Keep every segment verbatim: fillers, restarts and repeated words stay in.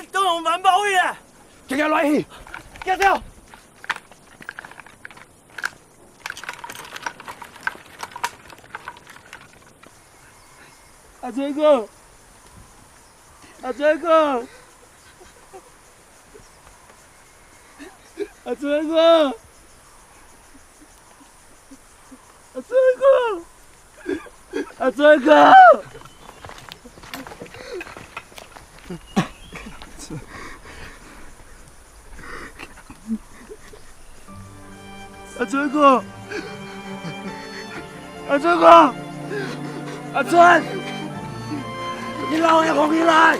係當紅環保去啊！行行來去！行走！阿春哥，阿春哥，阿春哥！ 阿春哥，阿春哥，阿春哥，阿春哥，阿春，你摎𠊎䟘起來！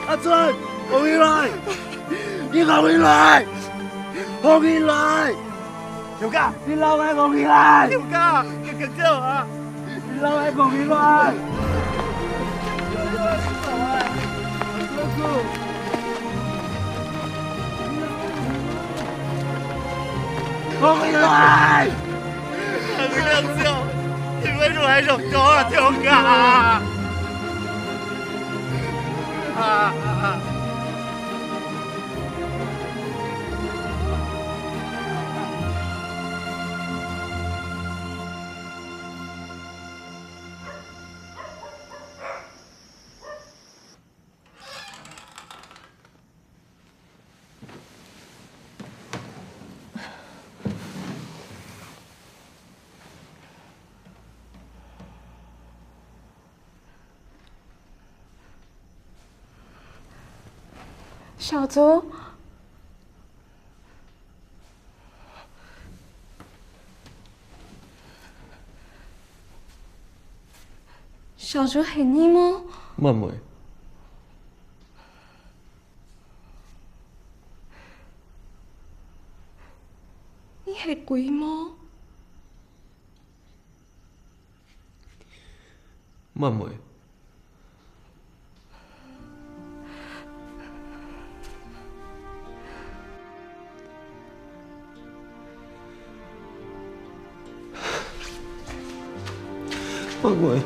阿春，䟘起來！你䟘起來！䟘起來！ 劉家，你摎𠊎䟘起來！劉家，你緊走啊！你摎𠊎䟘起來！䟘起來！你為什麼還想多啊，劉家？啊啊啊！ 小豬，小豬係你無？滿妹，你係鬼無？ 滿妹。滿妹。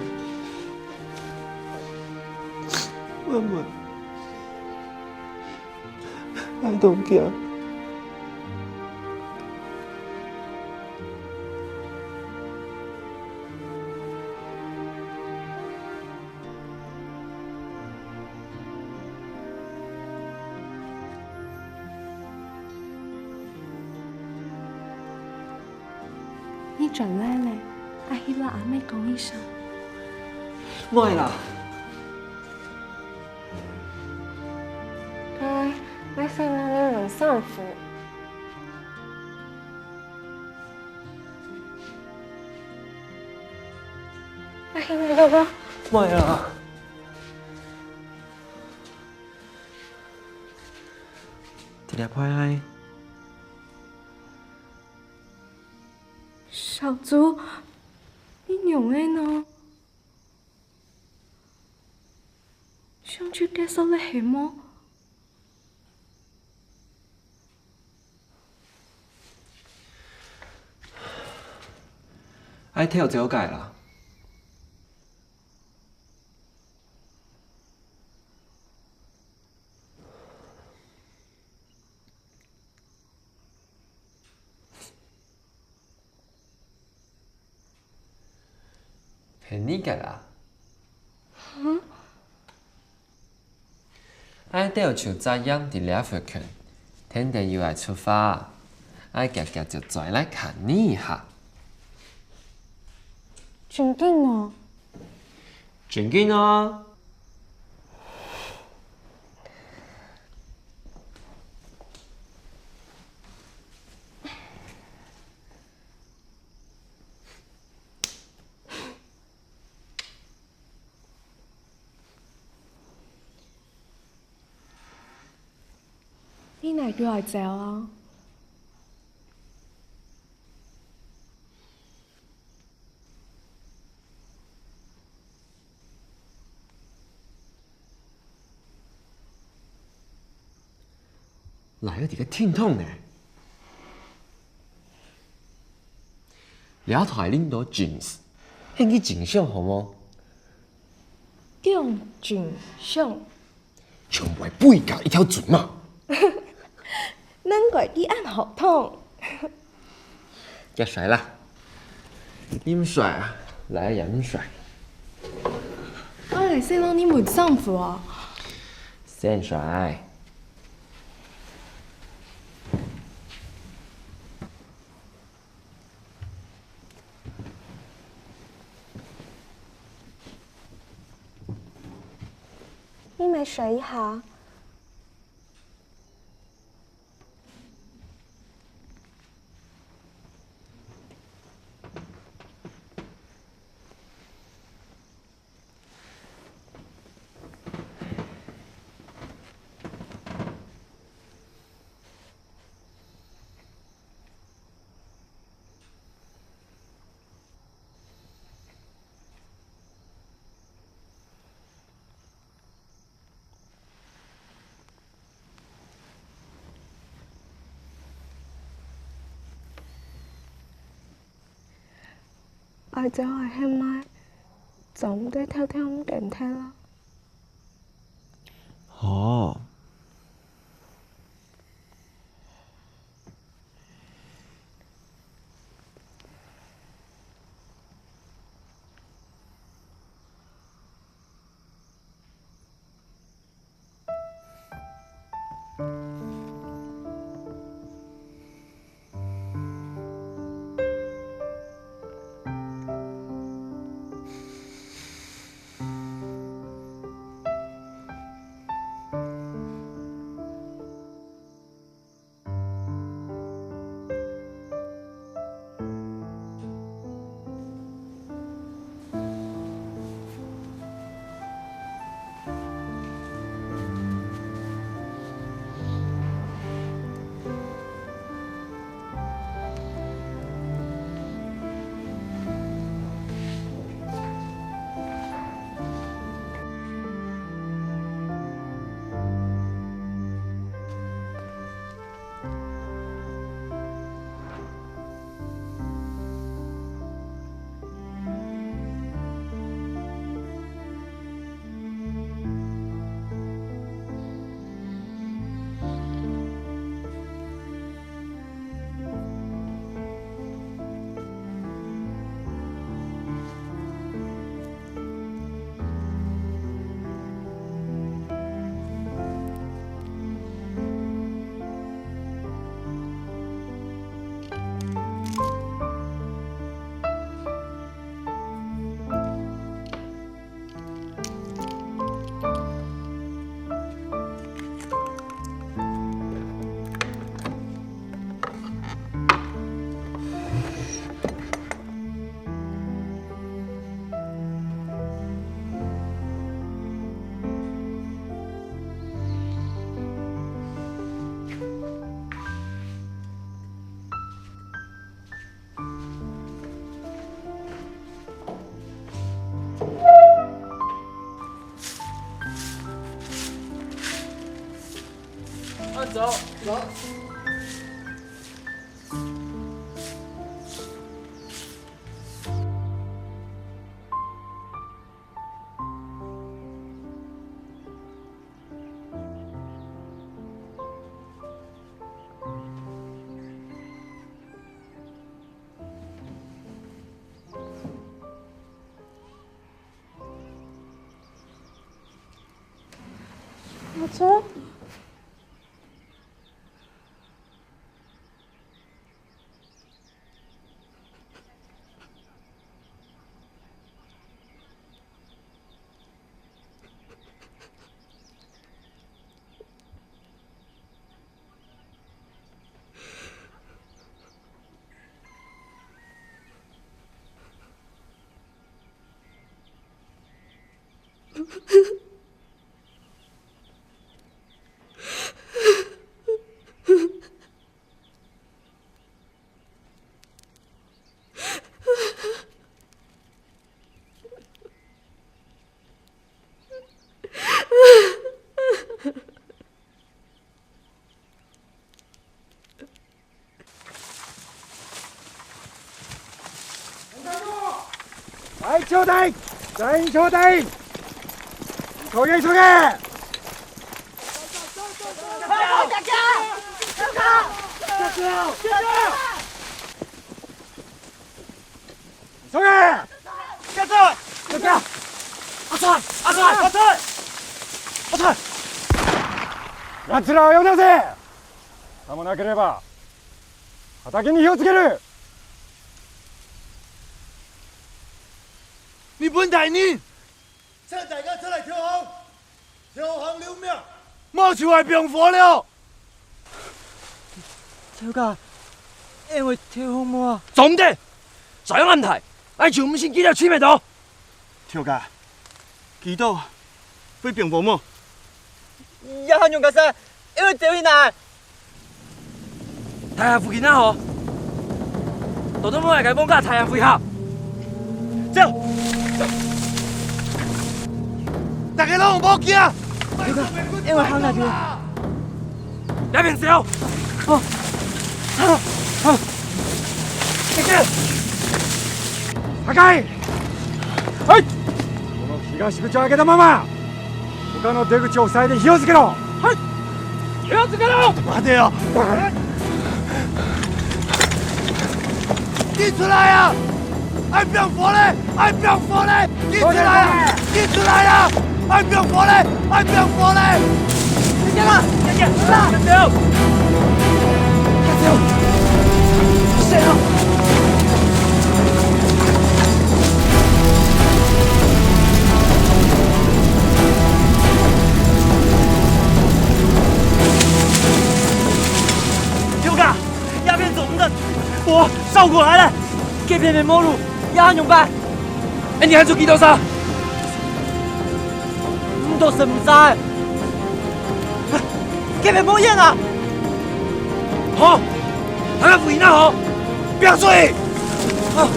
滿妹。 𠊎當驚。你轉來了，𠊎去摎阿姆講一聲。莫啦！ 該，𠊎先摎你換衫褲。阿兄，哥哥。莫啊！這粒牌係。小豬，你仰仔呢？樣就結束了係無？愛跳走个啦。 係你个啦。愛兜就再樣在這附近，天地又愛出發，愛遽遽就轉來看你一下。真緊哦？真緊哦！ 你哪就愛走啊？ 哪有這个聽筒呢？這台恁多James，喊佢真相好無？講真相。全部係背甲一條船嘛！難怪佢恁好動。 遽睡啦！你毋睡啊？來也毋睡。𠊎來洗了你換衫褲啊！先睡。 你乜睡一下。愛走愛喊麼个，做毋得偷偷等忒啊？好。阿春。 來，坐定！再坐定！坐定，坐定！坐定！ 阿春！阿春！阿春！阿春！奴らを呼んだぜ！さもなければ、叩きに火をつける！日本大人！請大家出來投降！ 投降留名，無就愛放火了！頭家，𠊎會投降無啊？做毋得！照樣安排，𠊎就毋信佢兜尋得到！頭家，佢兜會放火無？這下仰結煞，𠊎會走去哪？ 大家附近啊吼，都到𠊎个網下大家會合。走！大家攏莫驚！𠊎會行哪位？這邊走！哦，好，好。再見！大家！ はい！この東口を開けたまま、他の出口を塞いで火をつけろ！はい！火をつけろ！待てよ！緊出來啊！愛放火咧！愛放火咧！緊出來啊！緊出來啊！愛放火咧！愛放火咧！ 頭家，這片做毋得，火燒過來了。這片無路，這仰般？恁樣還做幾多儕？ 你都食毋晒。這片無煙啊！好，大家注意啊好！不要注意！啊！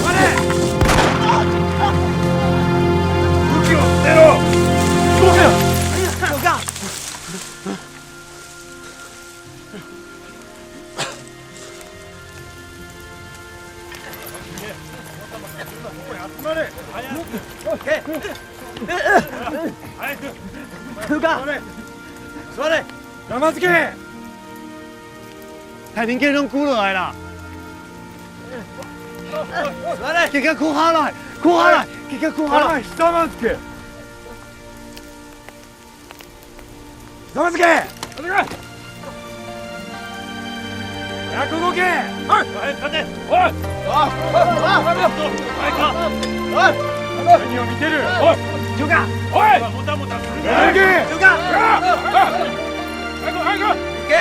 快點！武器を捨てろ！動くな！ 頭家！座れ！座れ！大人家攏跍落來啦！座れ！大家跍下來，跍下來，大家跍下來！ 下がつけ！はい！はい！立て！おい！あ！あ！あ！何を見てる！おい！長官！おい！もたもたするな！長官！長官！早く！早く！行け！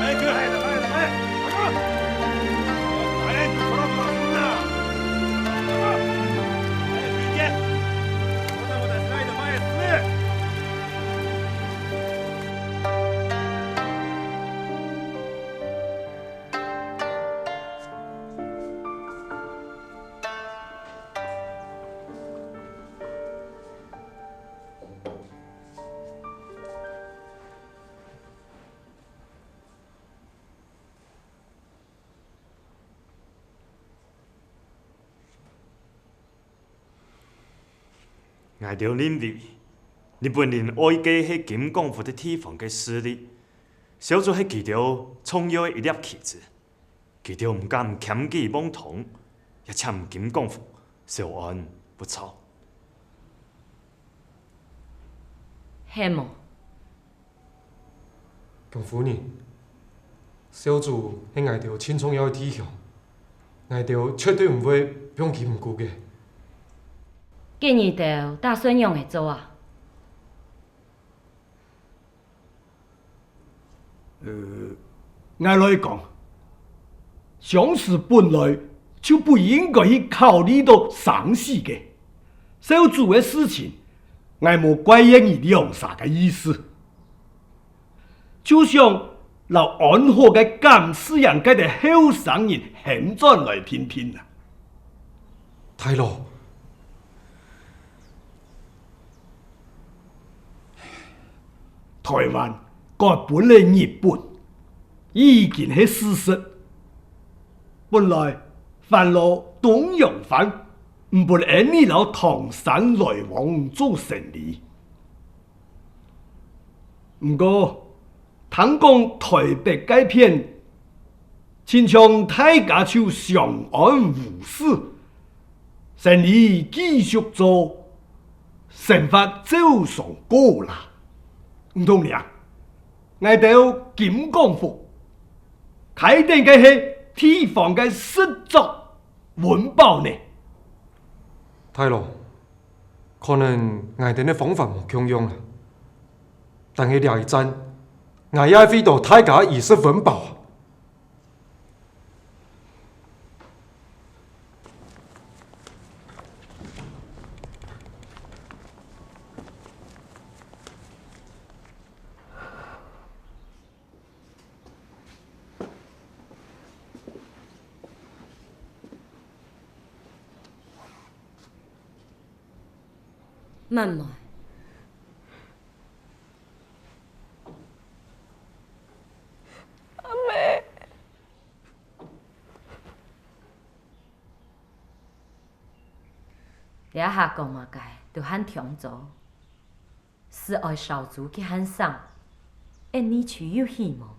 早く！早く！早く！そらそらすんな！早く行け！ もたもたしないで前へ進め！ 𠊎兜認為，日本人愛个係金廣福个地方个勢力，小組係佢兜重要个一粒棋子。佢兜毋敢輕舉妄動，也搶金廣福，小安不著。係無？ 強夫人，小組係𠊎兜盡重要个弟兄，𠊎兜絕對毋會放佢毋顧个。該你兜打算仰仔做啊？呃，𠊎來講，上司本來就不應該去考慮到生死个。小組个事情，𠊎無怪厭你兩儕个意思。 就想摎安好个感事營該兜後生人喊轉來聽聽啊。大老，台灣割分了日本，已經係事實。本來番老東洋番毋分𫣆俚摎唐山來往做生理。 毋過，聽講台北該片，親像大家就相安無事，生理繼續做，生活照常過啦。毋通呢，𠊎兜金廣福，開展个係地方个實作溫飽呢。大老， 可能𠊎兜个方法無共樣啊，但係這一戰，𠊎也愛為著大家个衣食溫飽啊。 滿妹。阿姆。這下講麼个都還暢做，斯愛韶子佢還生，𫣆俚就有希望。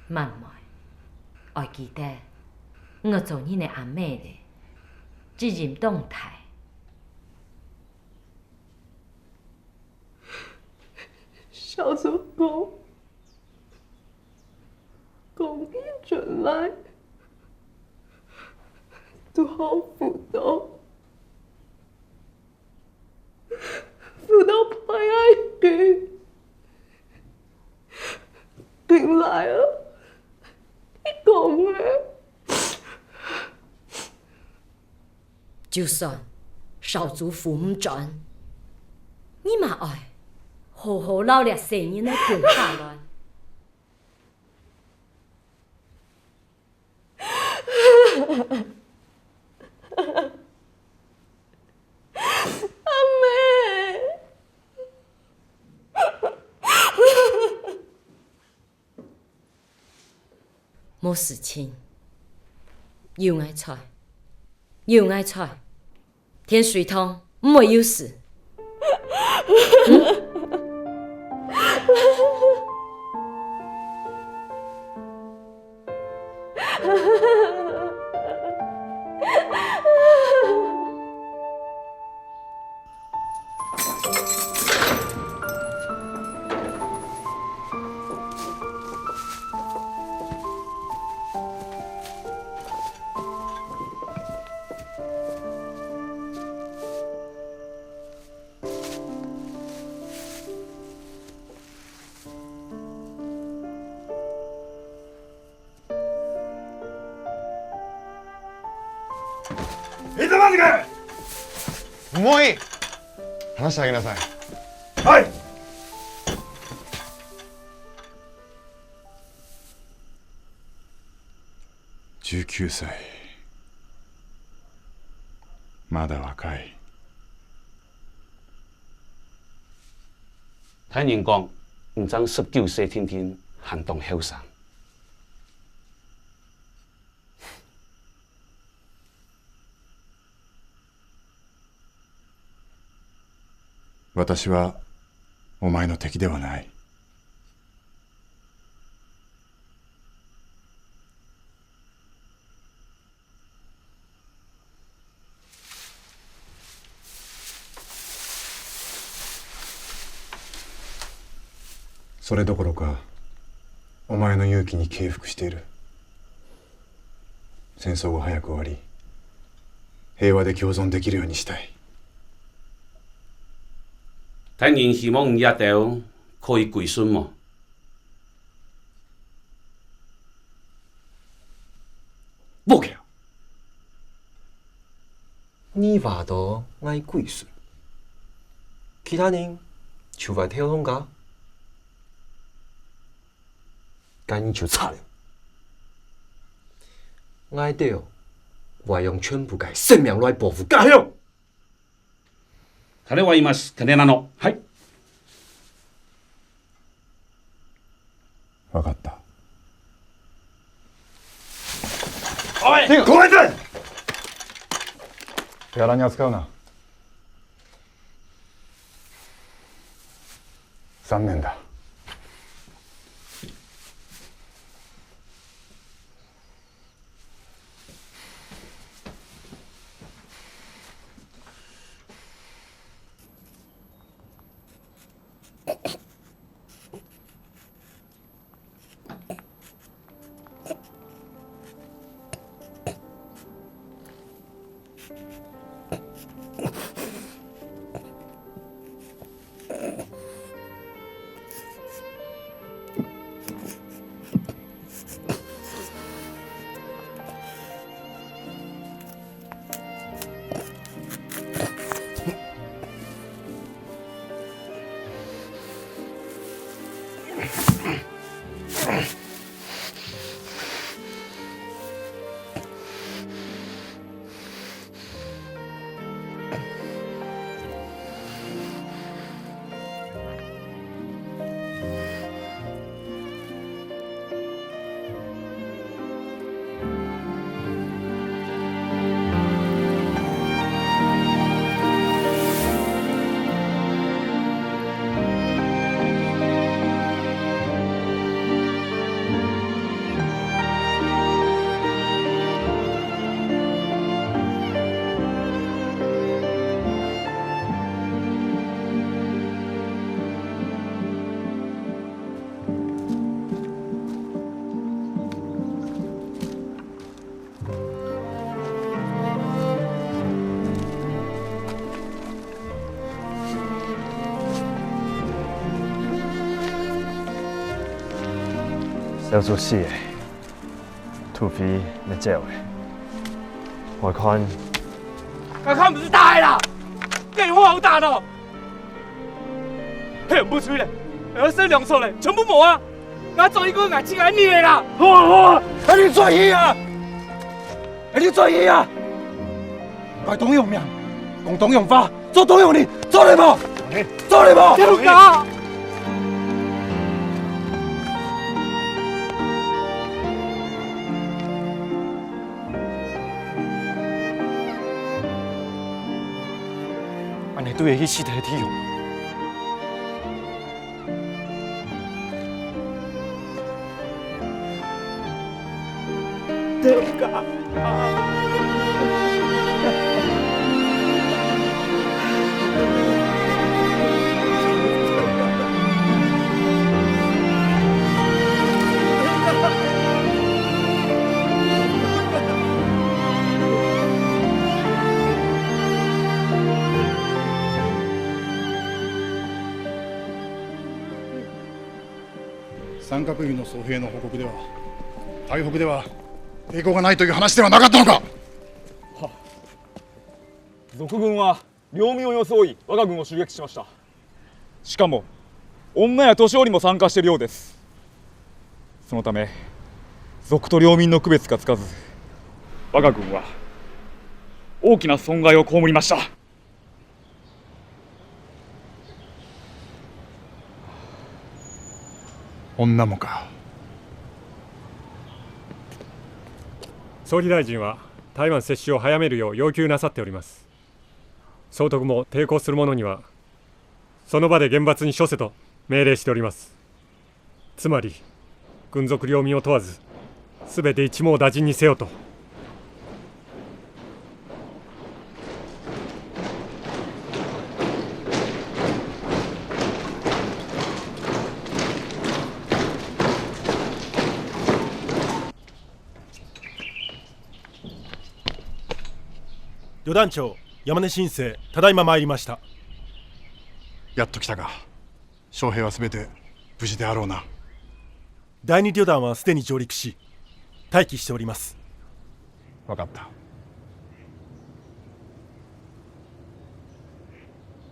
滿妹，愛記得，你做人个阿姆咧，責任當大。小周公，公平轉來，都好輔導。 輔導派愛佢，佢來啊，佢講个。就算韶子扶毋轉，你嘛愛好好摎這細人仔共下來。 阿姆。無事情，有𠊎在，有𠊎在。 添水桶，毋會有事。你怎麼這個？不會。話しなさい。はい。十九歲。まだ若い。大人講，你正十九歲定定，還當後生。私はお前の敵ではない。それどころか、お前の勇気に敬服している。戦争は早く終わり、平和で共存できるようにしたい。大人希望你這兜可以歸順無？無个啊！你話到𠊎歸順，其他人就會投降个。 該你就差了。𠊎兜會用全部个性命來保護家鄉。彼は今しかねなの。はい。わかった。おい、小林！手荒に扱うな。 残念だ。小豬死咧，土匪乜走咧，𠊎看，𠊎看毋使打个啦，電話好打咯。 係毋吹咧，𠊎食糧草咧，全部無啊！𠊎做一個𠊎親愛个人啦！好啊好啊，愛你轉去啊！愛你轉去啊！拜東洋命，講東洋話，做東洋人，做得無？做得無？不敢！ 恁樣對得起死忒个弟兄？對毋起啊！ 三角湯の僧兵の報告では、台北では抵抗がないという話ではなかったのか。は、賊軍は領民を装い、我が軍を襲撃しました。しかも、女や年寄りも参加しているようです。そのため、賊と領民の区別がつかず、我が軍は大きな損害を被りました。女もか。総理大臣は台湾接種を早めるよう要求なさっております。総督も抵抗する者にはその場で厳罰に処せと命令しております。つまり、軍属領民を問わず、すべて一網打尽にせよと。旅団長、山根新生、ただいま参りました。やっと来たか。将兵はすべて無事であろうな。第二旅団はすでに上陸し、待機しております。わかった。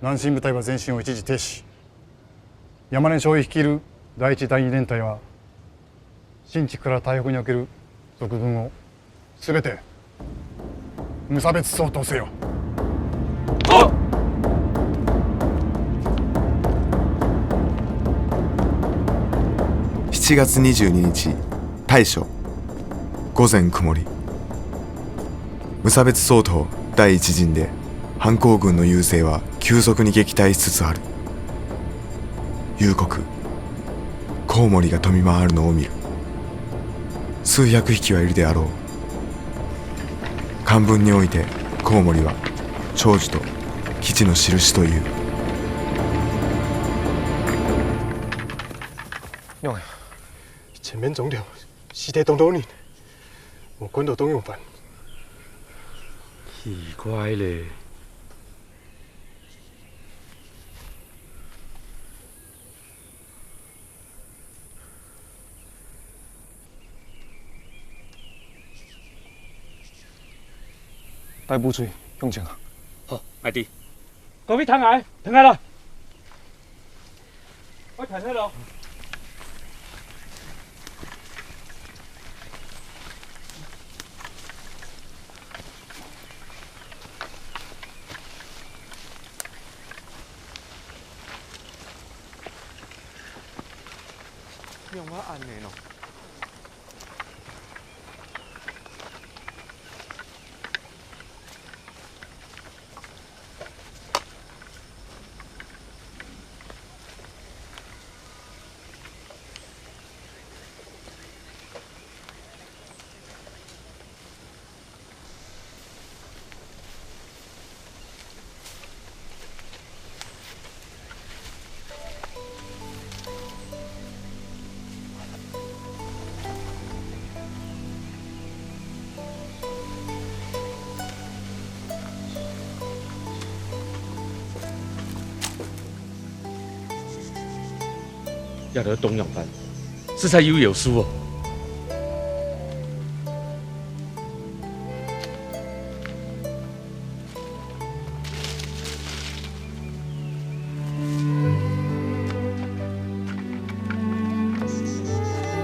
南進部隊は前進を一時停止。山根少尉率いる第一、第二連隊は、新地から台北における賊軍をすべて無差別掃討せよ。しちがつにじゅうににち、大正、午前、雲り。無差別掃討第一陣で、反抗軍の優勢は急速に撃退しつつある。夕刻、コウモリが飛び回るのを見る。数百匹はいるであろう。漢文において、コウモリは長寿と基地の印という。仰仔？前面中條屍體當多人，無看到當仰般。奇怪咧。 大部隊向前行。好，𠊎知。各位聽𠊎，聽𠊎來。𠊎聽𠊎咯。 仰會恁呢咯？ 這兜當仰般，實在有妖術哦！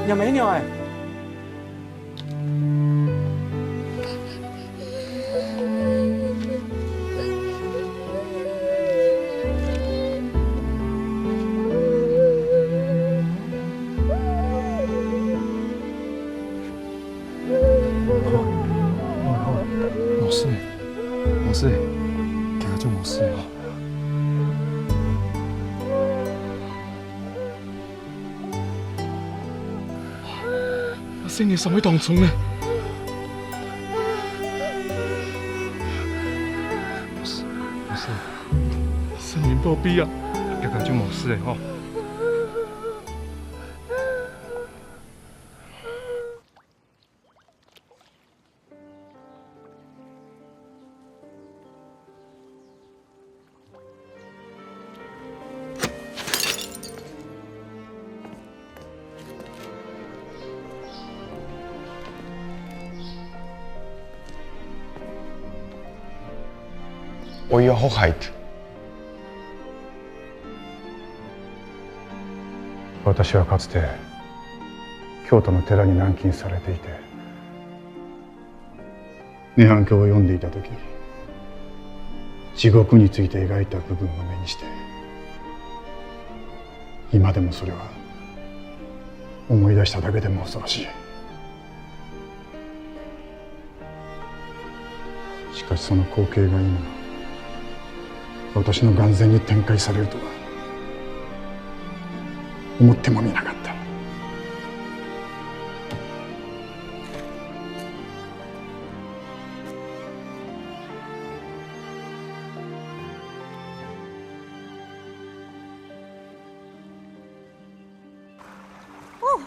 若姆娘欸！ 無事，無事，大家就無事了。阿信你上去當中呢？無事，無事，神明保庇啊！大家就無事了吼。 Euer Hoheit。 私はかつて京都の寺に軟禁されていて、涅槃経を読んでいた時、地獄について描いた部分を目にして、今でもそれは思い出しただけでも恐ろしい。 しかしその光景が今、私の眼前に展開されるとは。思ってもみなかった。哦，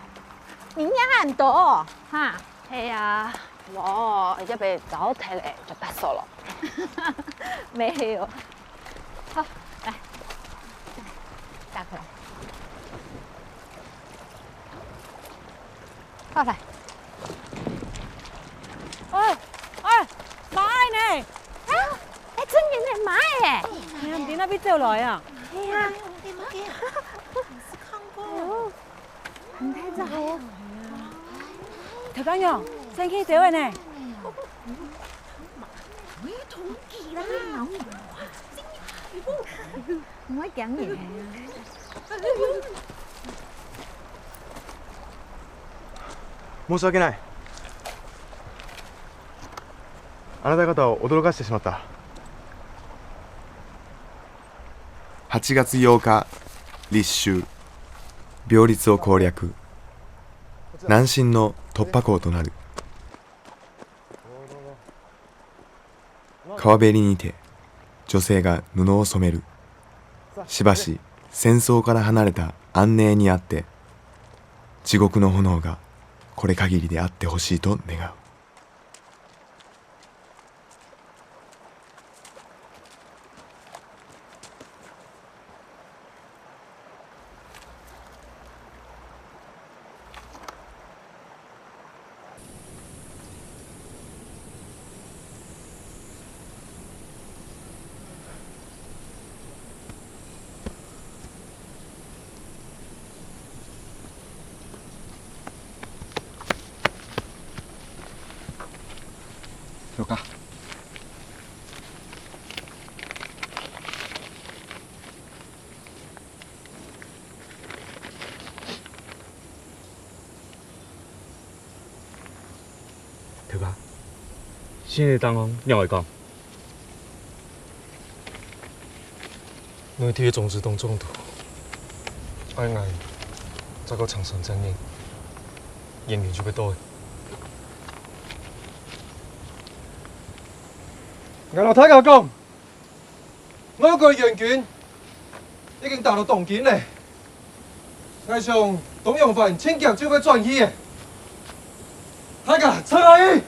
人也恁多哦，哈。係啊，無，這杯糟蹋了，就打掃了。沒有。好，來，打開來。好，來。哎，哎，買呢？啊，哎，真人的買耶！哎呀，你那邊走來啊？哎呀，你看過？ 毋太早。頭家娘，先去走个呢。毋會驚人。申し訳ない。あなた方を驚かしてしまった。 はちがつようか、立秋。秒律を攻略。南進の突破口となる。川べりにて、女性が布を染める。しばし、戦争から離れた安寧にあって、地獄の炎がこれ限りであってほしいと願う。 頭家。 頭家，先生个答案仰會講？內地个種子當中毒，愛𠊎再過撐三十年，援軍就會到了。𠊎摎大家講， 外國援軍已經打到當近咧。𠊎想，東洋飯盡遽就會轉去咧。大家出來！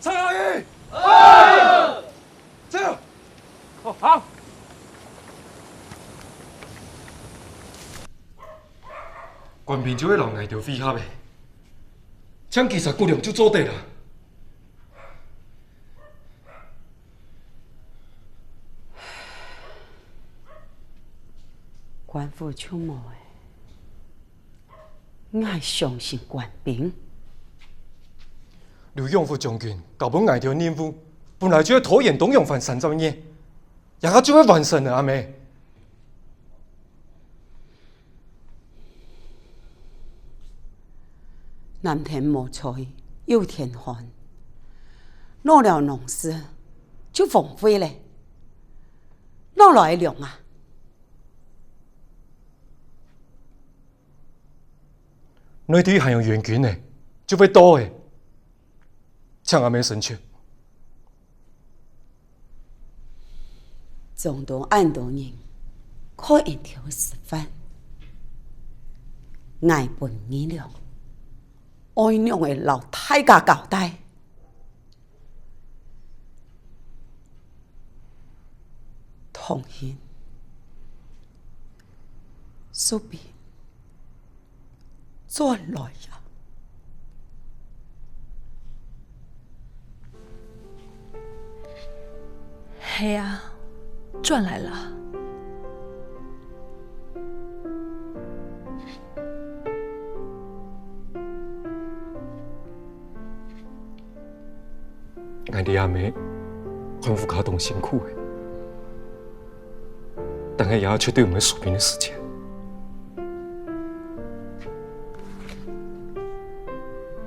出來！走！好，好。官兵就會摎𠊎兜會合咧，淨幾十骨量就做得啦。 官府就無咧。𠊎相信官兵。劉永福將軍交分𠊎兜任務，本來就係拖延東洋飯三十年，這下就會完成了，阿姆。 南天無菜，有天寒。老了農事就荒廢咧。哪來个糧啊？內地還有援軍呢，就會到咧。請阿姆成全。 總督恁多人，靠𠊎兜食飯，𠊎分你了，愛仰仔摎大家交代？唐興，叔父， 轉來啊！係啊，轉來啦。𠊎知阿姆看屋下當辛苦咧。 但係這絕對毋係輸分个時節。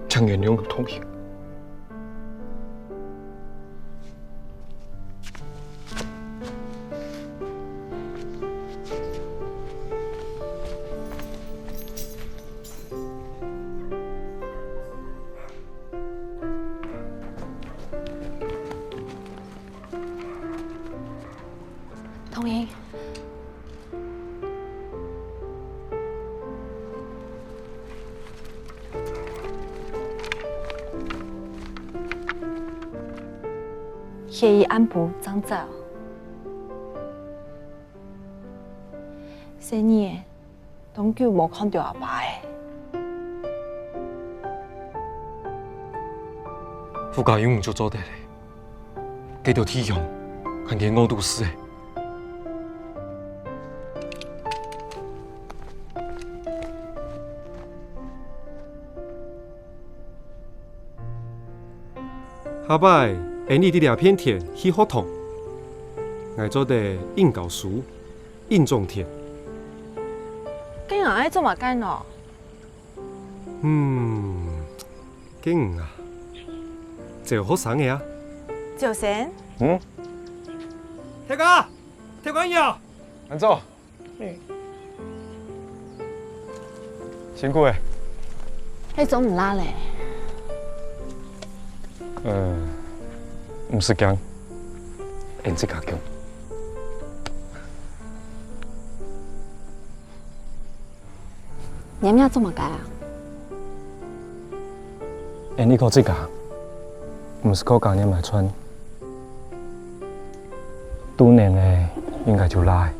請原諒𠊎，唐興。歇一暗晡正走。細義，當久無看著阿爸咧。傅家有你就做得咧，該兜弟兄還驚餓肚屎咧。 下擺，𠊎俚在這片田起學堂，𠊎做得應教書、應種田。該𠊎愛做麼个呢？嗯，該你啊，招學生仔啊。招生？嗯？大家，大家好。恁早。 辛苦咧。係做毋罅咧。呃，毋使驚，𠊎自家降。你這做麼个啊？𠊎這靠自家，毋使靠家人來賺。肚裡个應該就罅咧。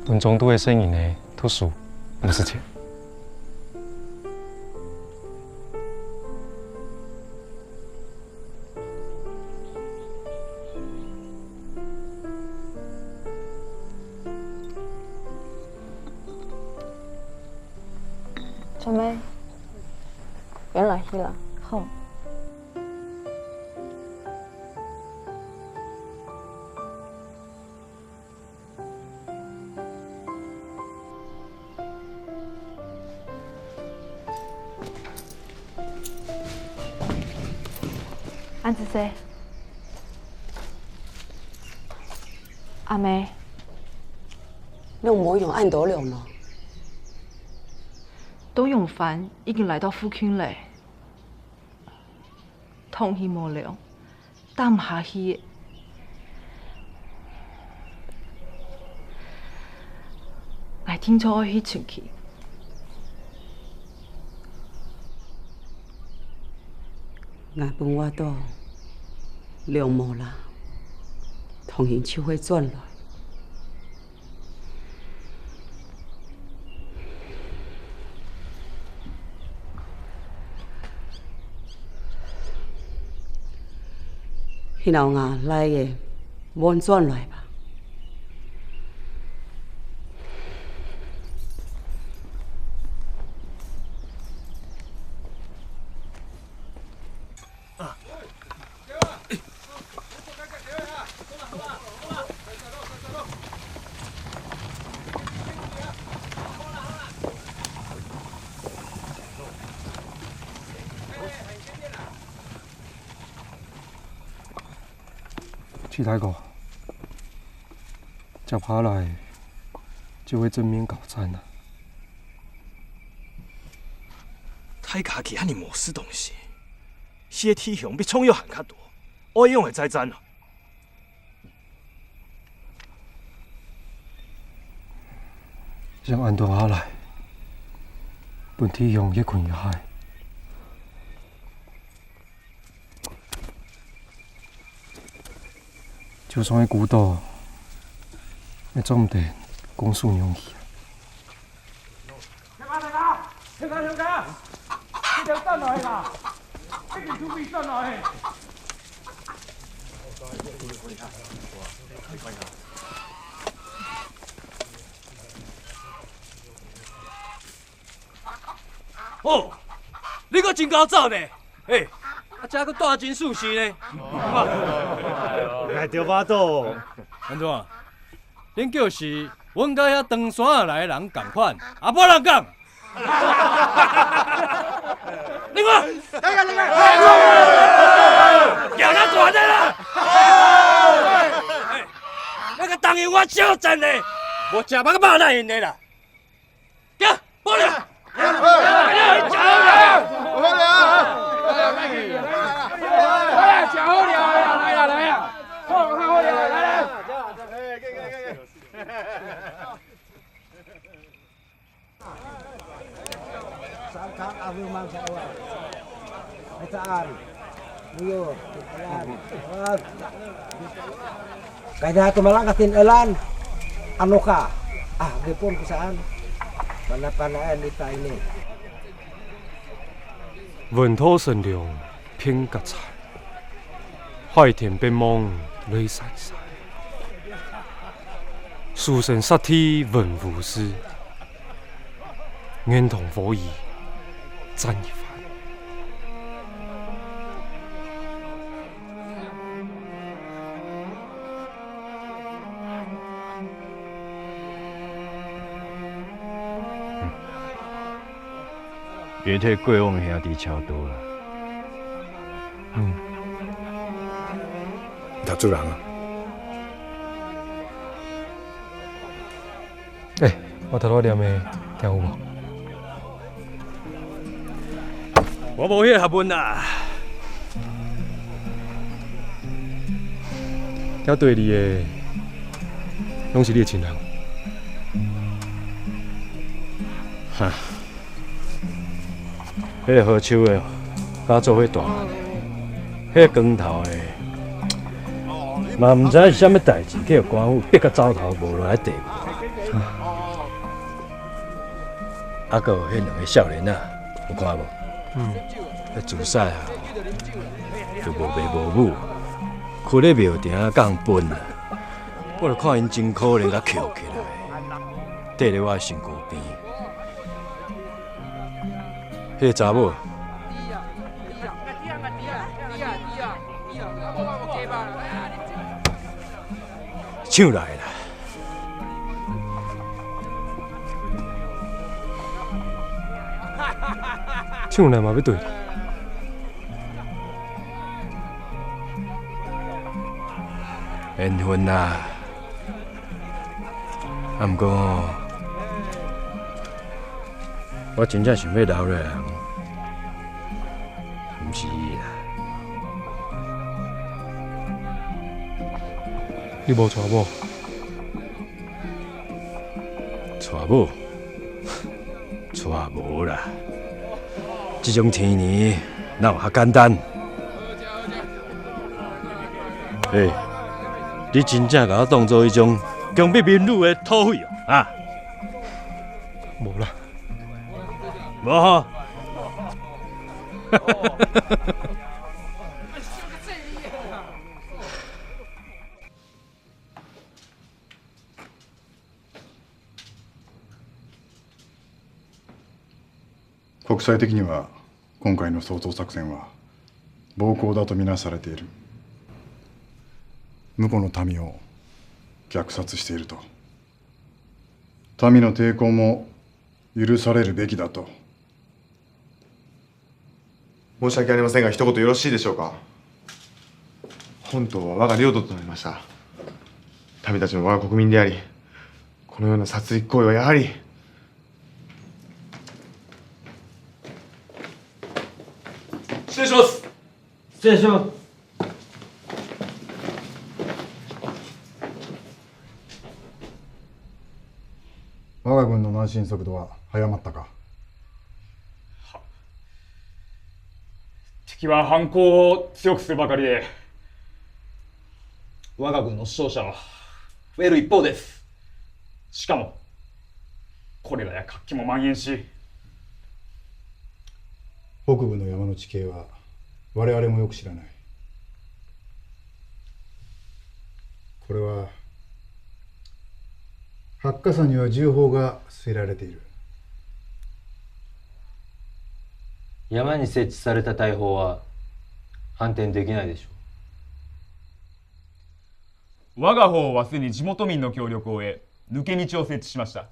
分莊肚个細人仔讀書，毋使錢。小妹，你來去啦。好。 恁仔細。阿姆，你無用恁多糧呢？冬永番已經來到附近咧。 通去無糧，打毋下去。𠊎定著愛去尋佢。𠊎分話著，糧無啦，通行就會轉來。 去摎吾倈仔換轉來吧。 徐大哥，接下來就會正面交戰啊。大家既然你無事東西， 死个弟兄比銃友還較多，愛仰仔再戰啊？像恁多下來，分弟兄越困越害。就算係孤島，也做毋得拱手讓佢。 大家，大家，大家，大家，這條山來啦，這條土地山來。哦，你閣真𠢕走呢？嘿，啊，遮閣蹛真舒適呢。𠊎就話著。安怎啊？ 恁久時，阮佮遐登山來个人仝款，啊，無人講。你看，行啊，大隻啦！哎，那個當年我笑真的，無食飽个肉哪贏得啦？ 行，好了。好了，好了，來啦，來啦，好了，好了，來啦。 Saan ka ang mangsa wa? Ay, saan? Kaya tumalang katin elan. Ano ka? Ah, gipon ko saan? Panapanaan ita ini. 文土神龍變甲菜，海天變網雷閃閃，書生殺弟文武士，願同火衣戰一番。 別替過往兄弟撨刀啦。嗯。讀書人啊。欸，我頭拄唸的，聽有無？ 我無彼个學問啦。遐綴你的，攏是你的親人。哈，彼个好手的，佮做伙大漢的，彼个光頭的，嘛毋知是啥物代誌，去予官府逼甲走投無路的地步。 啊，閣有彼兩个少年仔，有看無？嗯。彼自細啊，就無爸無母，跍咧廟埕仔共分啊。我就看𪜶真可憐，共抾起來，綴咧我的身軀邊。彼个查某， 搶來啦！搶來嘛欲對。緣分啊！啊，毋過吼， 我真正想欲留落來的人，毋是伊啦。你無娶某？娶某？娶無啦。這種天年，哪有遐簡單？欸，你真正共我當做彼種強迫民女的土匪哦，啊？無啦。 無吼。国際的には、今回の掃討作戦は暴行だとみなされている。向こうの民を虐殺していると。民の抵抗も許されるべきだと。申し訳ありませんが、一言よろしいでしょうか。本島は我が領土となりました。民たちも我が国民であり、このような殺戮行為はやはり。失礼します。失礼します。 我が軍の南進速度は早まったか？敵は反抗を強くするばかりで、我が軍の死傷者は増える一方です。しかも、コレラや活気も蔓延し、北部の山の地形は我々もよく知らない。これは、八甲山には銃砲が据えられている。山に設置された大砲は反転できないでしょう。我が方はすでに地元民の協力を得、抜け道を設置しました。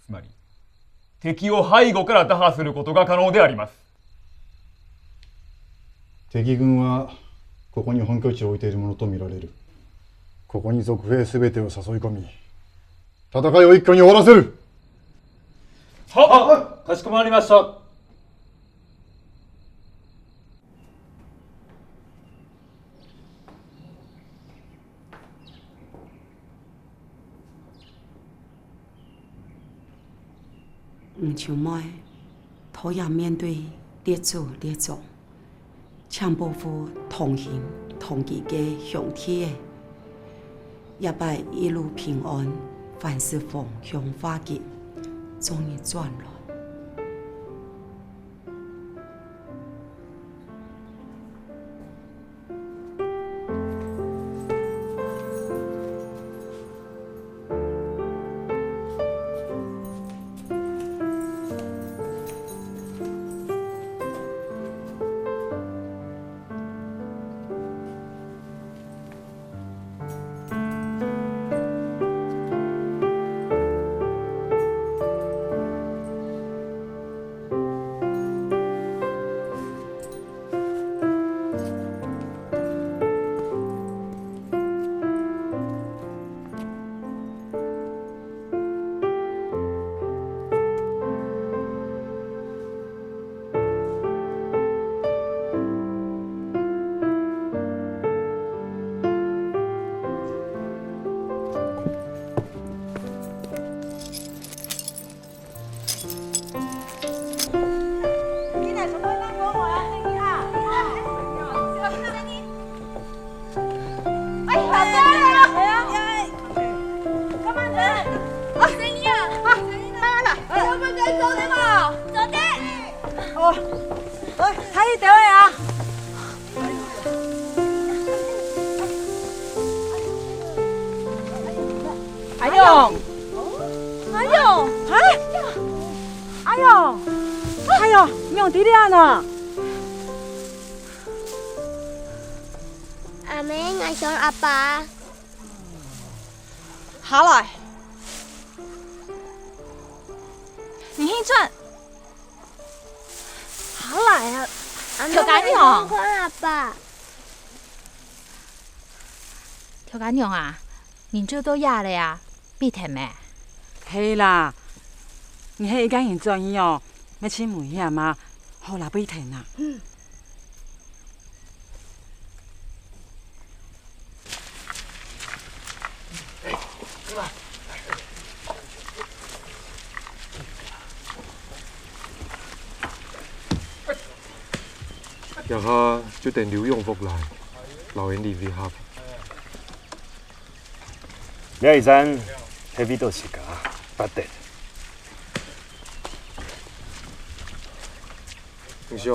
つまり、敵を背後から打破することが可能であります。敵軍はここに本拠地を置いているものと見られる。ここに賊兵すべてを誘い込み、戦いを一気に終わらせる。はっ！かしこまりました。 毋像妹，討厭面對列祖列宗，請保護同行同居个兄弟仔，這擺一路平安，凡事逢凶化吉，祝你轉來。阿勇，阿勇，哎，阿勇，哎喲，你仰在這呢？阿姆，𠊎想阿爸。下來，你去轉。下來啊，阿姆，𠊎想看阿爸。 頭家娘啊，人就到這了啊，必忒咩？係啦，你係一個人轉去哦，乜盡危險啊，好啦，必忒啊。 這下就等劉勇福來，摎𠊎俚會合。這一站係為著自家發展。你想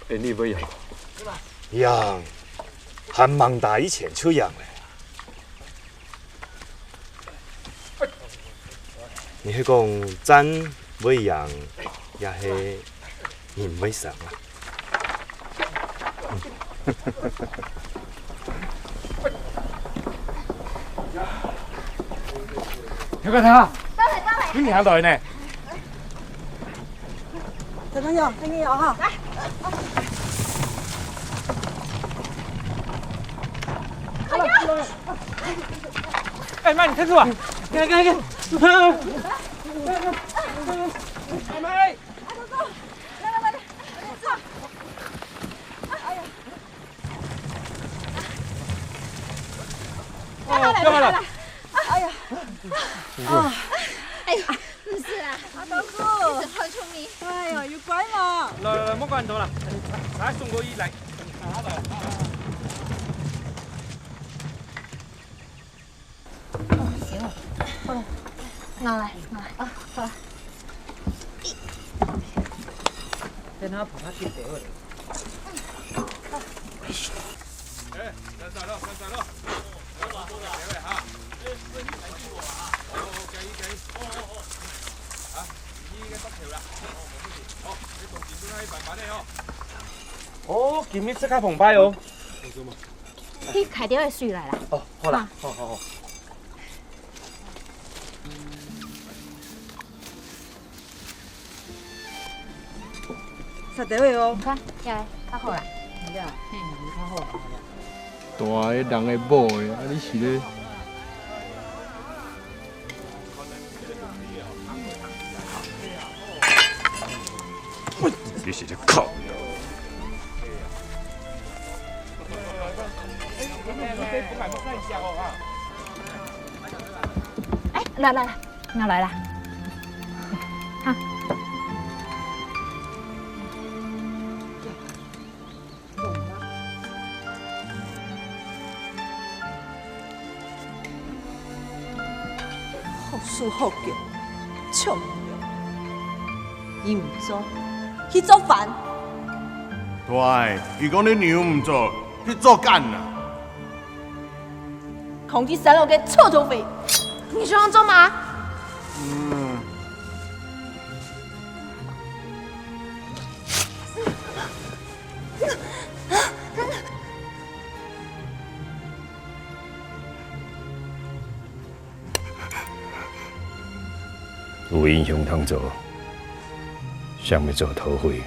，𠊎俚會贏無？贏，還吂打以前就贏了。 你係講站會贏，也係人會生啊？頭家，頭家，你哪來呢？ 小朋友，跟你有哈。來。哎，慢，你看住啊！看，看，看。哎，慢。哦，幹嘛了？哎呀。 哎呦，毋使啦，阿東哥，你真好聰明。哎呀，有乖嘛。來來來，莫管恁多啦，來送過去，來。行，好了，拿來，拿來。啊，好了。等下捧他去给我。哎，三十六，三十六。 哦，今日自家澎湃哦。去㧡兜仔水來啦。哦，好啦，好好好。 食兜仔哦。你看，這个較好啦。這个，嘿，較好啦。大个人个某个，啊，你是咧？你是咧哭？哎，來來來。 𠊎來啦。哈。有好叫，唱毋了。佢毋做，去做番。對，佢講你娘毋做，去做粄啊。空氣散落个臭土匪，你想要做麼？嗯。 有英雄通做，啥物做土匪？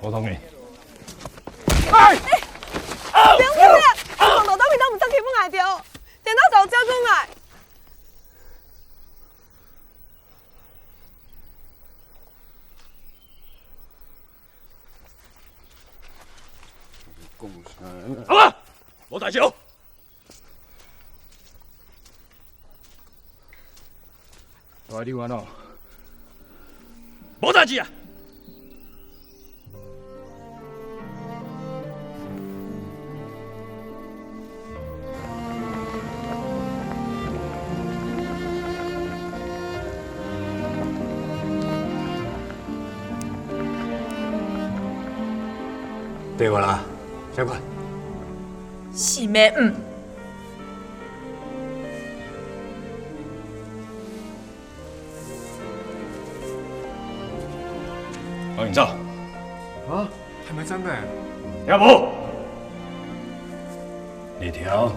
我同你。哎！不要过来！你讲老大平常毋正欺负𠊎个哦，点到早教过来。 好了，無代誌哦。大弟，你有安怎？無代誌啊。 對無啦，小關。死咩？嗯。 趕緊走。啊？還沒戰備？也無。日頭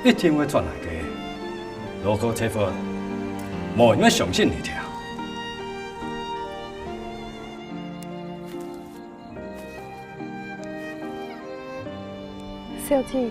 一定會轉來个。Local T F，無人會相信日頭。 小姐。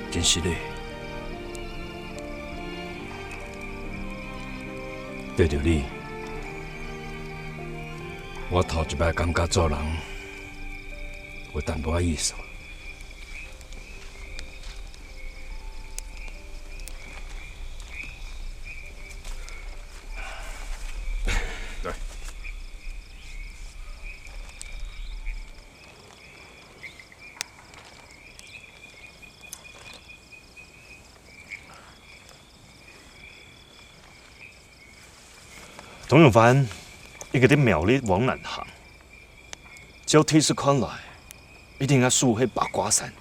真失禮。 對著你，我頭一擺感覺做人有淡薄仔意思。對。 董永藩，一个在苗栗往南行，照地勢看來，一定愛守係八卦山。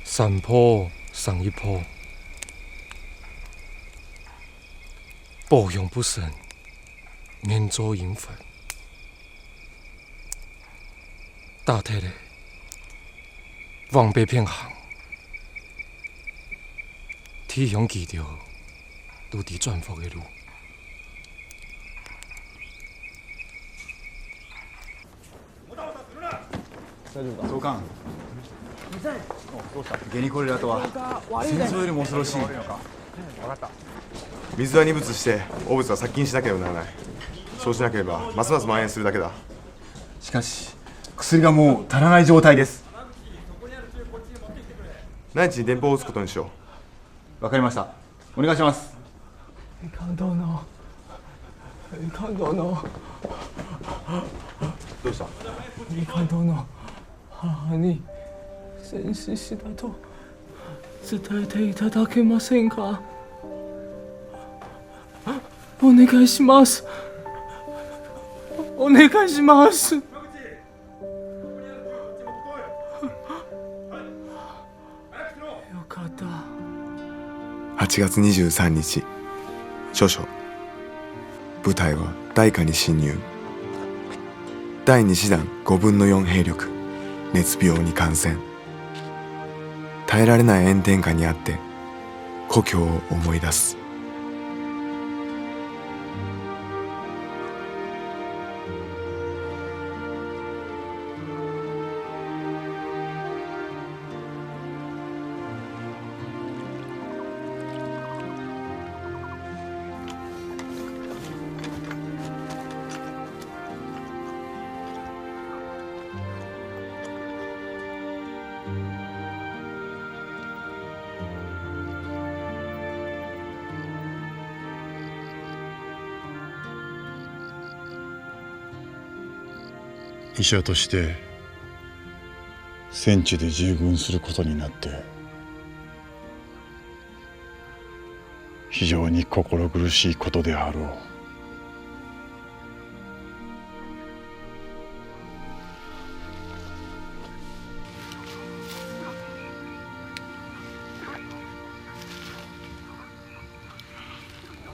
山坡生一坡，寶熊不生， 面做陰魂。打忒咧，往北片行，弟兄佢兜都知轉屋个路。大丈夫か？そうか。現にこれらとは、戦争よりも恐ろしい。 水は二物して、黄物は殺菌しなければならない。そうしなければ、ますます蔓延するだけだ。しかし、薬がもう足らない状態です。内地に電報を打つことにしよう。わかりました。お願いします。你看到呢？你看到呢？どうした？你看到呢？母に戦死したと 伝えていただけませんか？お願いします。お願いします。よかった。はちがつにじゅうさんにち、少将、部隊は大火に侵入。第二師団五分の四兵力、熱病に感染。耐えられない炎天下にあって、故郷を思い出す。医者として、戦地で従軍することになって、非常に心苦しいことであろ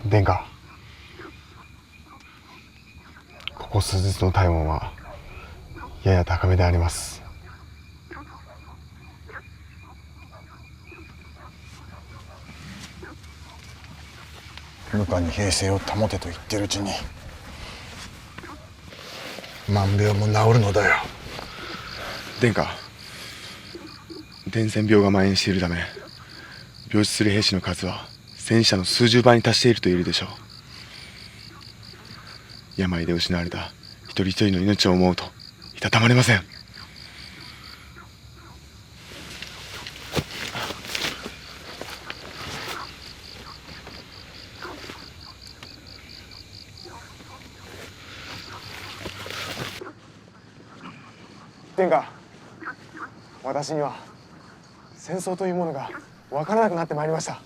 う。殿下、ここ数日の体温はやや高めであります。部下に平静を保てと言っているうちに、万病も治るのだよ。殿下、伝染病が蔓延しているため、病死する兵士の数は、 戦死者の数十倍に達していると言えるでしょう。病で失われた一人一人の命を思うと、いたたまれません。殿下、私には、戦争というものが分からなくなってまいりました。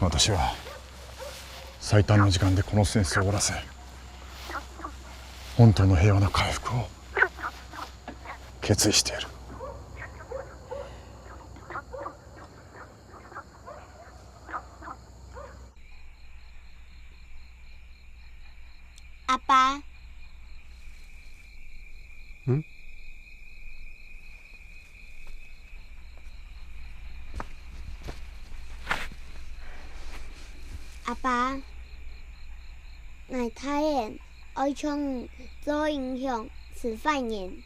私は、最短の時間でこの戦争を終わらせ、本島の平和の回復を決意している。 阿爸。嗯？阿爸，𠊎大人愛像你做英雄，使壞人。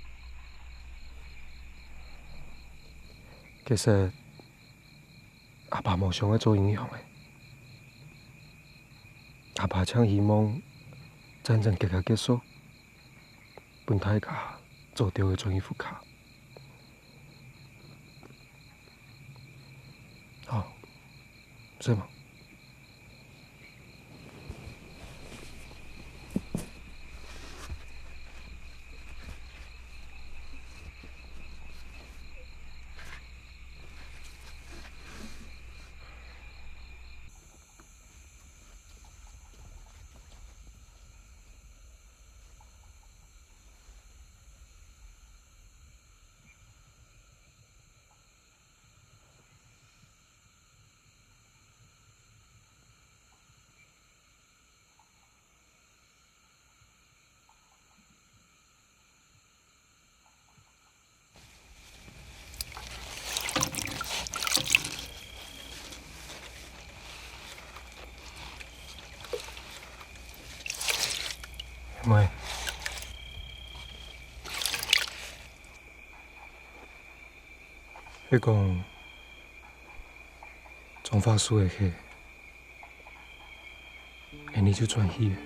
其實， 阿爸無想愛做英雄个。阿爸淨希望戰爭遽遽結束，分大家早兜仔轉去屋下。好，睡吧。 妹，你講種花樹个事， 恁呢就轉去了。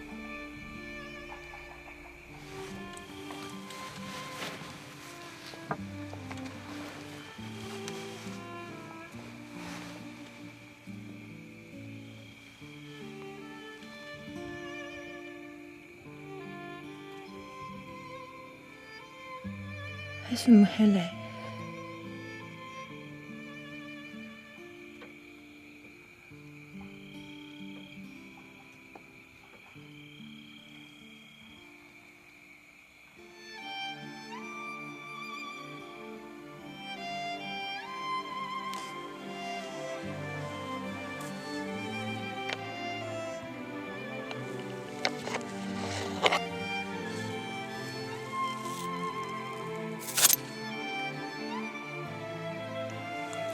還係毋係咧？ 你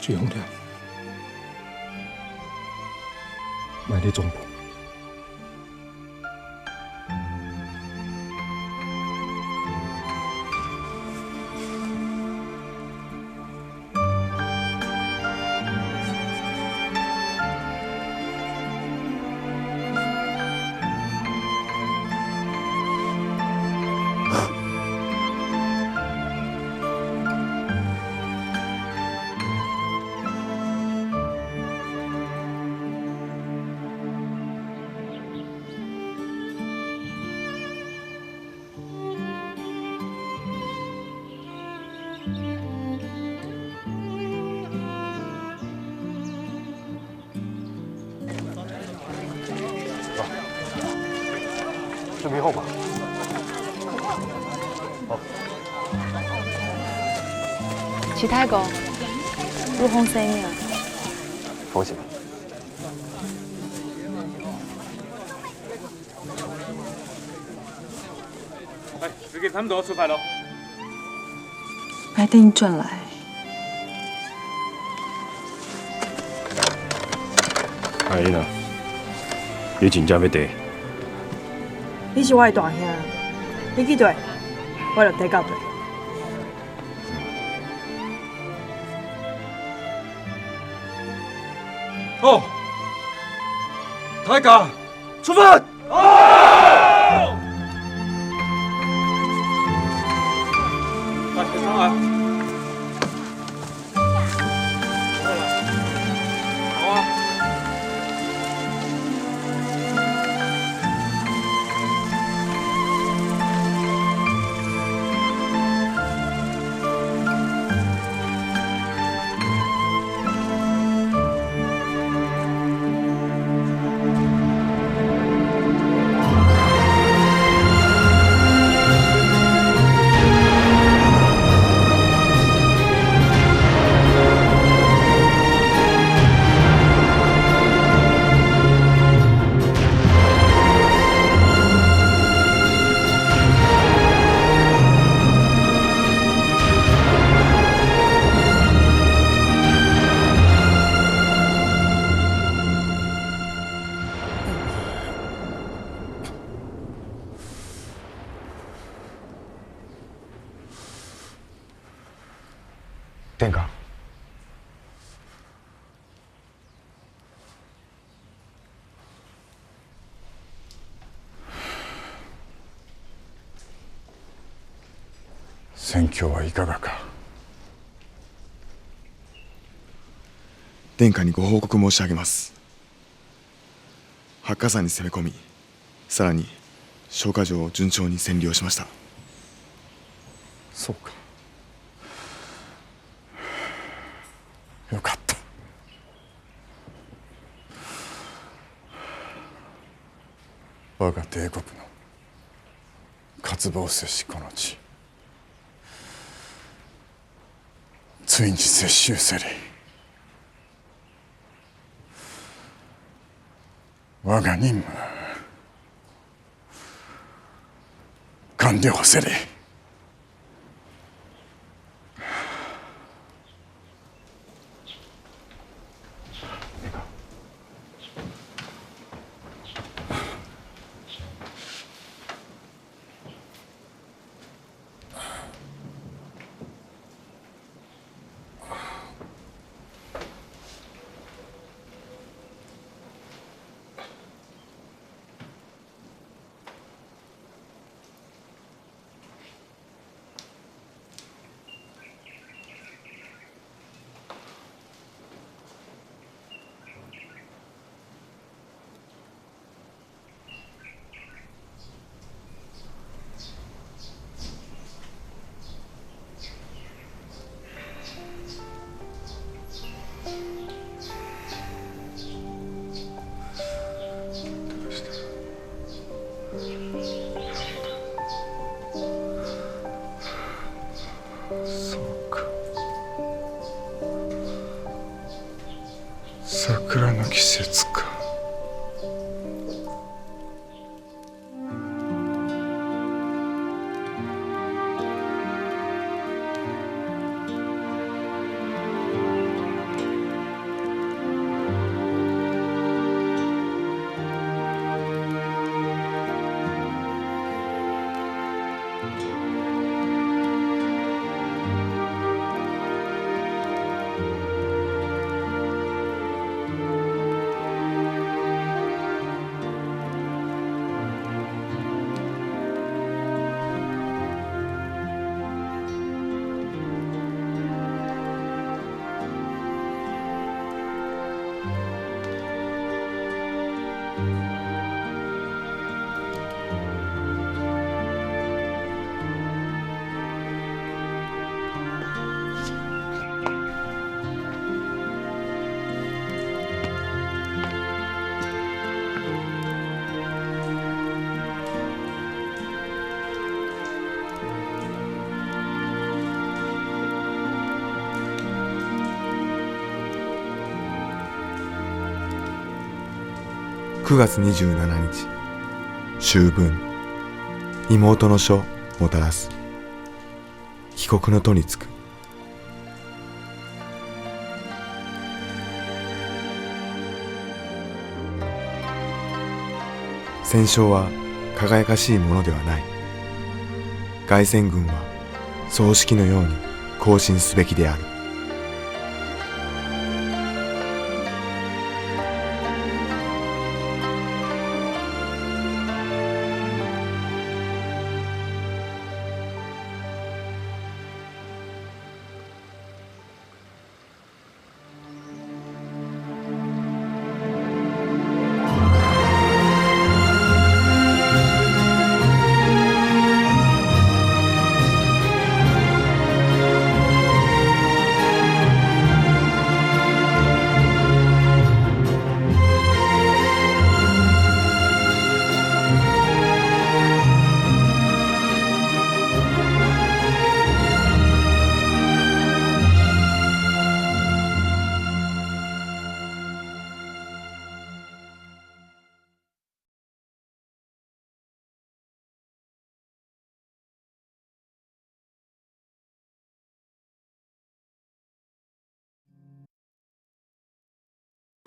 最重要，莫你中风。 準備好嗎？好。徐大哥，有風聲了。放心。哎，時間差不多，出發咯。 𠊎等轉來。阿英啊，你真正要綴？你是𠊎个大兄，你去綴，𠊎就綴到綴。好，大家出發！ 天下。 戦況はいかがか。殿下にご報告申し上げます。八卦山に攻め込み、さらに、松下城を順調に占領しました。そうか。よかった。 我が帝国の渇望を接しこの地、ついに接収せり。我が任務、完了せり。そうか。 桜の季節か。くがつにじゅうしちにち、秋分、妹の書もたらす。 帰国の途に就く。戦勝は輝かしいものではない。凱旋軍は葬式のように行進すべきである。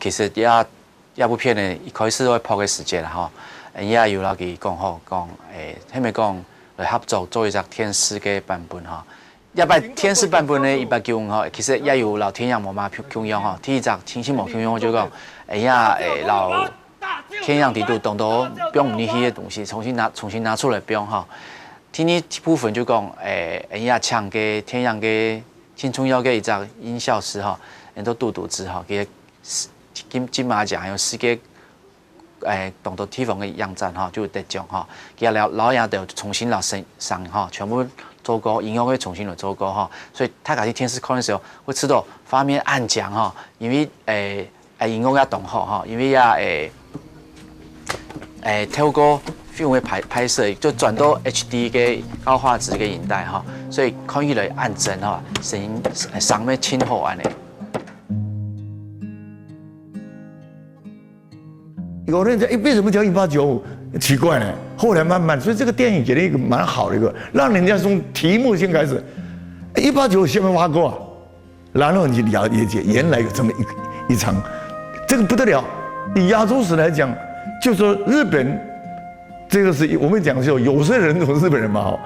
其實這，這部片呢，一開始愛拍个時節啦吼，也有摎佢講好，講，誒，係毋係講來合作做一隻電視个版本吼。這擺電視版本呢，一八九五吼，其實也有摎電影無麼共樣吼。第一隻情形無共樣，就講，哎呀，誒，摎電影裡肚當多放毋入去个東西，重新拿，重新拿出來放吼。第二部分就講，誒，哎呀，請个電影个 盡重要个一隻音效師吼，安到杜篤之吼，佢个金，金馬獎還有世界，誒，當多地方个影展吼，就有得獎吼。佢个老，老爺都重新來生，生吼，全部做過，音樂會重新來做過吼。所以大家去電視看个時候，會知道畫面恁靚吼，因為，誒，誒，音樂也當好吼，因為也，誒，誒，透過film个拍，拍攝，就轉到H D个高畫質个年代吼，所以看起來恁真吼，聲音，聲音盡好恁呢。有人讲，哎，为什么叫一八九五？奇怪呢。后来慢慢，所以这个电影给了一个蛮好的一个，让人家从题目先开始，一八九五下面挖过啊。 然后你了解原来有这么一，一场，这个不得了。以亚洲史来讲，就说日本，这个是我们讲说有色人种日本人嘛，哈，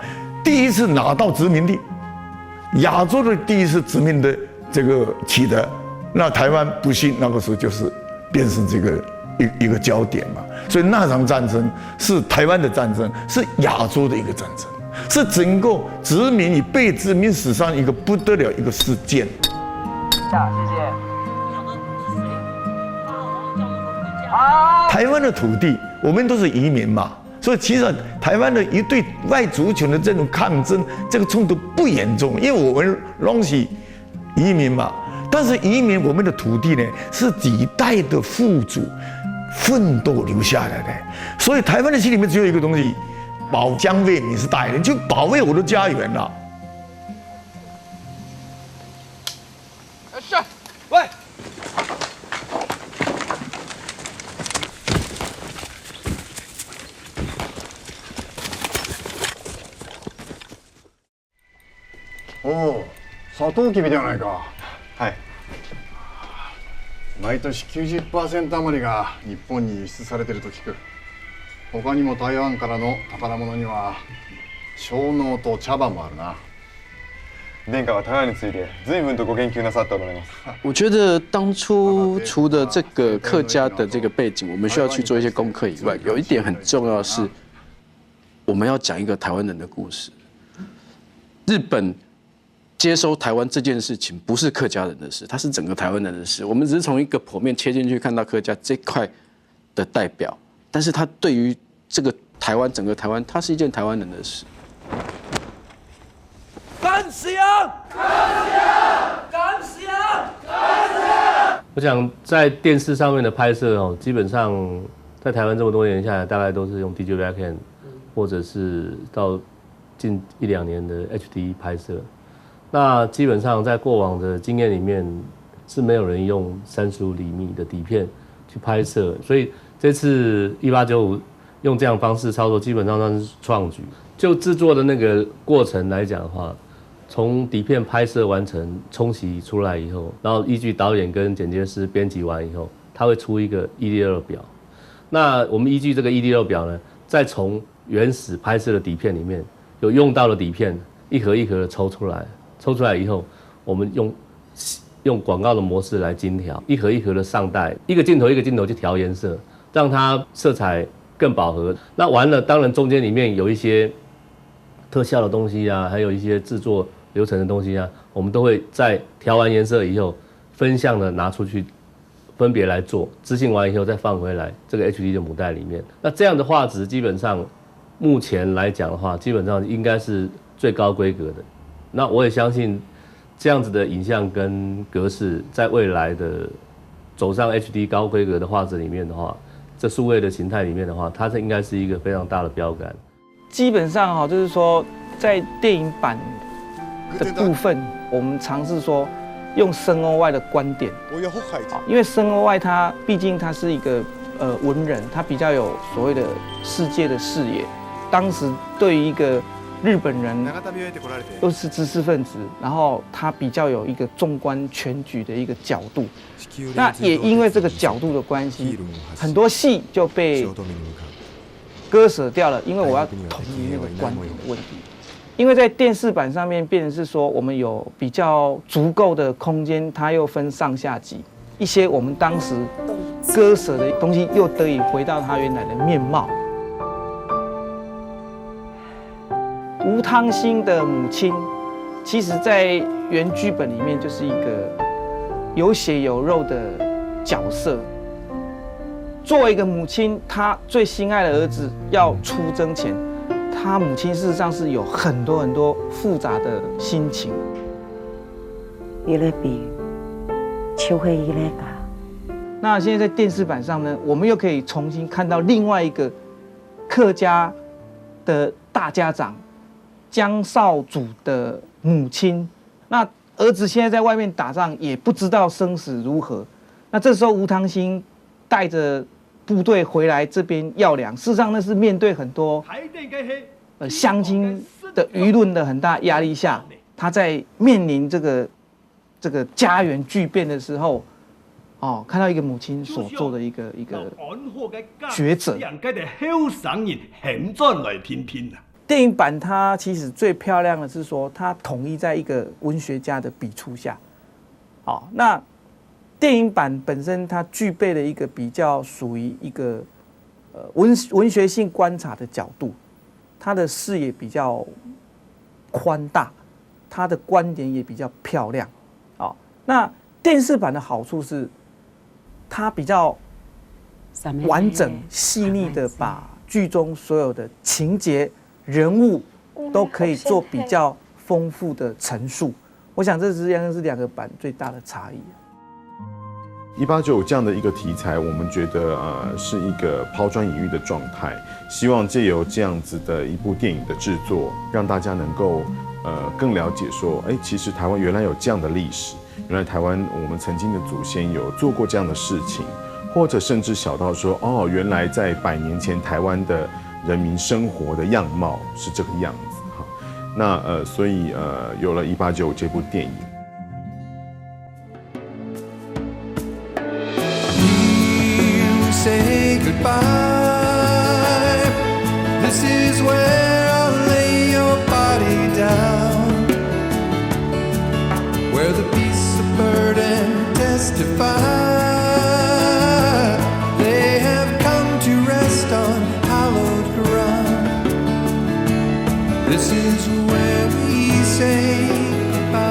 第一次拿到殖民地，亚洲的第一次殖民的这个取得，那台湾不幸那个时候就是变成这个一，一个焦点嘛。所以那场战争是台湾的战争，是亚洲的一个战争。 是整个殖民与被殖民史上一个不得了一个事件。谢谢。台湾的土地，我们都是移民嘛，所以其实台湾的一对外族群的这种抗争，这个冲突不严重，因为我们东西 移民嘛。但是移民，我们的土地呢，是几代的富足奋斗留下来的。所以台湾的心里面只有一个东西，保家卫民是大人，就保卫我的家园啊。喂，おお、サトウキビではないか。はい。毎年きゅうじゅっパーセント余りが日本に輸出されていると聞く。他にも台湾からの宝物には、樟脑と茶葉もあるな。殿下は台湾について随分とご研究なさっておられます。我觉得当初除了这个客家的这个背景，我们需要去做一些功课以外，有一点很重要的是，我们要讲一个台湾人的故事。日本接收台湾这件事情不是客家人的事，它是整个台湾人的事。我们只是从一个剖面切进去，看到客家这块的代表，但是它对于这个台湾，整个台湾，它是一件台湾人的事。敢死啊！敢死啊！我想在电视上面的拍摄哦，基本上在台湾这么多年下来，大概都是用 D J Racken，或者是到近一两年的 H D 拍摄。那基本上在过往的经验里面是没有人用三十五厘米的底片去拍摄，所以这次一八九五用这样方式操作，基本上算是创举。就制作的那个过程来讲的话，从底片拍摄完成、冲洗出来以后，然后依据导演跟剪接师编辑完以后，他会出一个一六六表。那我们依据这个一六六表呢，再从原始拍摄的底片里面有用到的底片一盒一盒的抽出来，抽出来以后，我们用用广告的模式来精调，一盒一盒的上带，一个镜头一个镜头去调颜色，让它色彩更饱和。那完了，当然中间里面有一些特效的东西啊，还有一些制作流程的东西啊，我们都会在调完颜色以后，分项的拿出去分别来做，执行完以后再放回来这个 H D 的母带里面。那这样的画质基本上目前来讲的话，基本上应该是最高规格的。那我也相信这样子的影像跟格式，在未来的走上 H D 高规格的画质里面的话，这数位的形态里面的话，它是应该是一个非常大的标杆。基本上哈，就是说在电影版的部分，我们尝试说用森欧外的观点，因为森欧外他毕竟他是一个呃文人，他比较有所谓的世界的视野。当时对于一个日本人，又是知识分子，然后他比较有一个纵观全局的一个角度。那也因为这个角度的关系，很多戏就被割舍掉了，因为我要统一那个观点的问题。因为在电视版上面，变成是说我们有比较足够的空间，它又分上下集，一些我们当时割舍的东西又得以回到它原来的面貌。吴汤兴的母亲，其实在原剧本里面就是一个有血有肉的角色。作为一个母亲，她最心爱的儿子要出征前，她母亲事实上是有很多很多复杂的心情。伊咧比，就会伊咧打。那现在在电视版上呢，我们又可以重新看到另外一个客家的大家长江少祖的母亲。那儿子现在在外面打仗，也不知道生死如何。那这时候吴汤兴带着部队回来这边要粮，事实上那是面对很多呃乡亲的舆论的很大压力下，他在面临这个这个家园巨变的时候，哦，看到一个母亲所做的一个一个抉择。两个的后生人很转来拼拼啊。电影版它其实最漂亮的是说，它统一在一个文学家的笔触下。哦，那电影版本身它具备了一个比较属于一个呃文文学性观察的角度，它的视野比较宽大，它的观点也比较漂亮。哦，那电视版的好处是，它比较完整细腻的把剧中所有的情节、人物都可以做比较丰富的陈述。我想这是应该是两个版最大的差异。一八九五这样的一个题材，我们觉得呃是一个抛砖引玉的状态，希望借由这样子的一部电影的制作，让大家能够呃更了解说，哎，其实台湾原来有这样的历史，原来台湾我们曾经的祖先有做过这样的事情，或者甚至小到说，哦，原来在百年前台湾的人民生活的样貌是这个样子哈。那呃，所以呃，有了一八九五这部电影。 say goodbye. This is where I'll lay your body down, where the beasts of burden testify. They have come to rest on hallowed ground. This is where we say goodbye.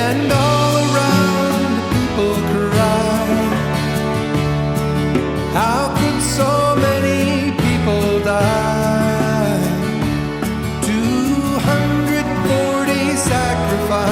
And all around the people cry. How could so many people die? Two hundred forty sacrificed.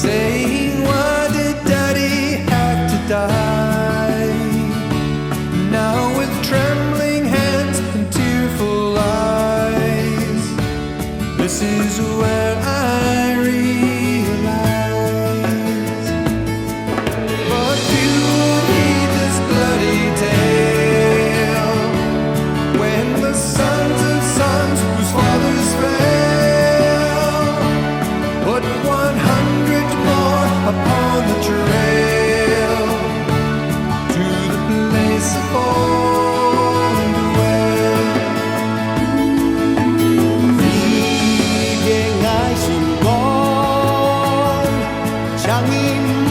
Saying, "Why did Daddy have to die?" Now with trembling hands and tearful eyes, this is where I realize. But you heed this bloody tale, when the sons of sons whose fathers fell put one hundred more upon the trail to the place of old dwell. Vì để ngài sung con, chẳng im